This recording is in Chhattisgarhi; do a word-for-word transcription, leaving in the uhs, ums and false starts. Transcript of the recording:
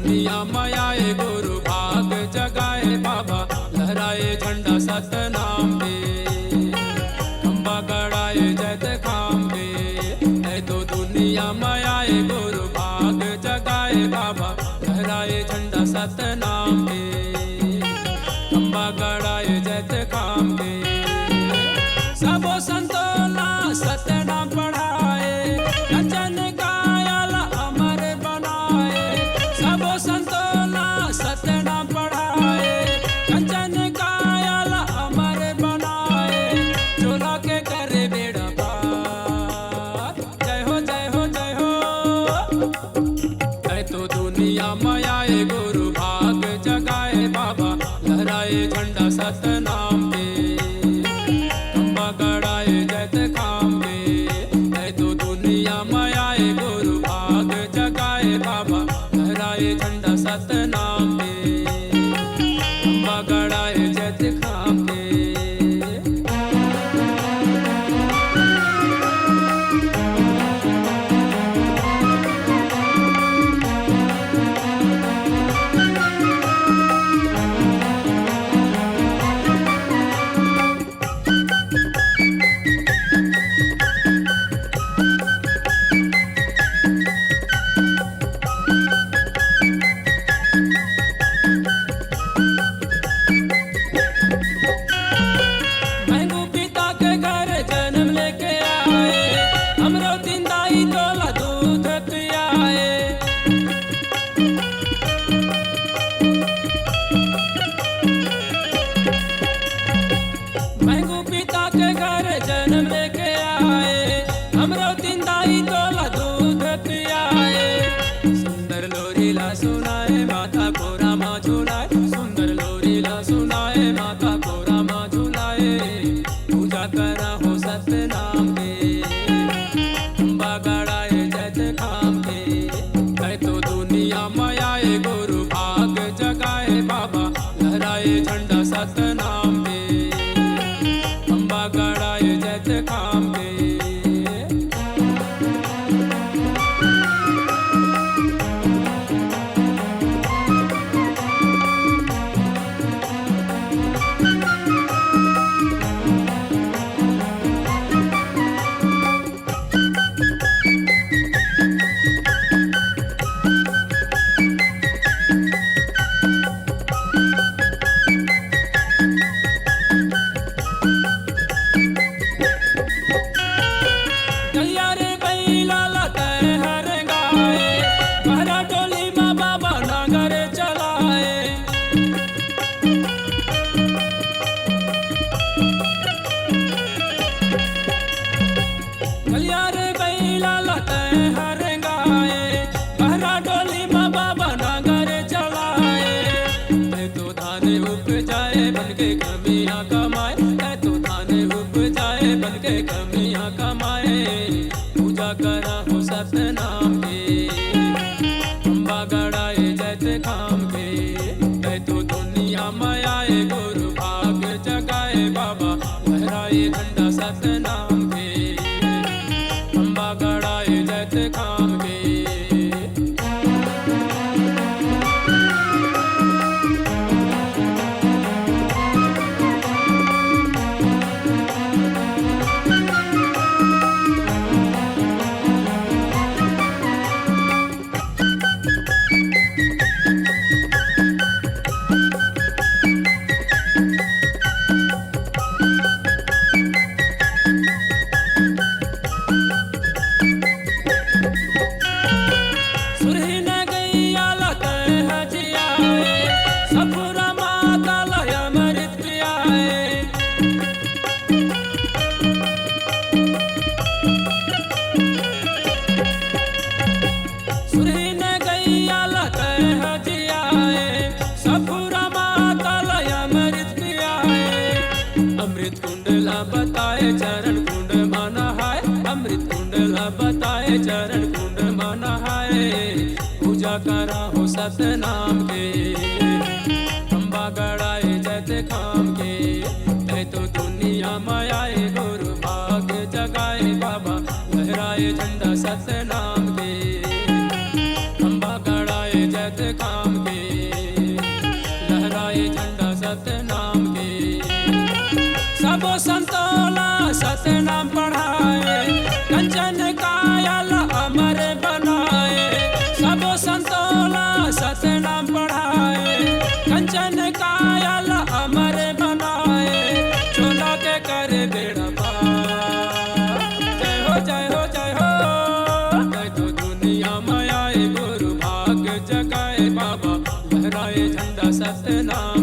दुनिया में आए गुरु भाग जगाए बाबा, लहराए झंडा सतनाम के। खंबा गड़ाए जैत खाम के, ऐ तो दुनिया में आए गुरु भाग जगाए बाबा, लहराए झंडा सतनाम के। खंबा गड़ाए जैत खाम के, सबो संतोला सतनाम पढ़ाए, वचन कायल अमर बनाए। सबो संतोला सतनाम पढ़ाए, वचन कायल अमर बनाए। चोला के करे बेड़ा पार। जय हो, जय हो, जय हो। ऐ तो दुनिया में आए गुरु भाग जगाए बाबा, लहराए झंडा सतनाम के। खंबा गड़ाए जैत खाम के, ऐ तो दुनिया में आए गुरु भाग जगाए बाबा, लहराए झंडा सतनाम के। खंबा गड़ाए जैत खाम के। महंगू पिता के घर जन्म लेके आए, हमरो तीन दाई तोला दूध पियाए। महंगू पिता के घर जन्म लेके आए, हमरो तीन दाई तोला दूध पियाए। सुंदर लोरी ला सुनाए, माता कोरा मा झुलाए। सुंदर लोरी ला सुनाए, माता कोरा मा झुलाए। पूजा करा हो सतनाम के, खंबा गड़ाए जैत खाम के। ऐ तो दुनिया में आए गुरु भाग जगाए बाबा, लहराए झंडा सतनाम के। खंबा गड़ाए जैत खाम के। गलिया रे बैला ला तैं हर गाए, बहरा डोली मा बाबा नांगर चलाए। गलिया रे बैला ला तैं हर गाए, बहरा डोली मा बाबा नांगर चलाए। तैं तो धान उपजाए, बन के कमियां कमाए। तैं तो धान उपजाए, बन के कमियां कमाए। पूजा करा हो सतनाम के, खंबा गड़ाए जैत खाम के। ऐ तो दुनिया में आए गुरु भाग जगाए बाबा, लहराए झंडा सतनाम के। खंबा गड़ाए जैत खाम के। सुरही न गैया ला तैं हजियाए, सफुरा माता ला अमृत पियाए। सुरही न गैया ला तैं हजियाए, सफुरा माता ला अमृत पियाए। अमृत कुंड ला बताए, चरण कुंड मा नहाए। अमृत कुंड ला बताए, चरण कुंड मा नहाए। पूजा करा हो सतनाम के, खंबा गड़ाए जैत खाम के। ऐ तो दुनिया में आए गुरु भाग जगाए बाबा, लहराए झंडा सतनाम के। खंबा गड़ाए जैत काम के, लहराए झंडा सतनाम के। सबो संतोला सतनाम पढ़ाए, कंचन काया ल अमर बनाए। सबो संतोला सतनाम पढ़ाए, कंचन काया ल अमर बनाए। चोला के करे बेड़ा पार। जय हो, जय हो, जय हो। जय तो दुनिया में आए गुरु भाग जगाए बाबा, लहराए झंडा सतनाम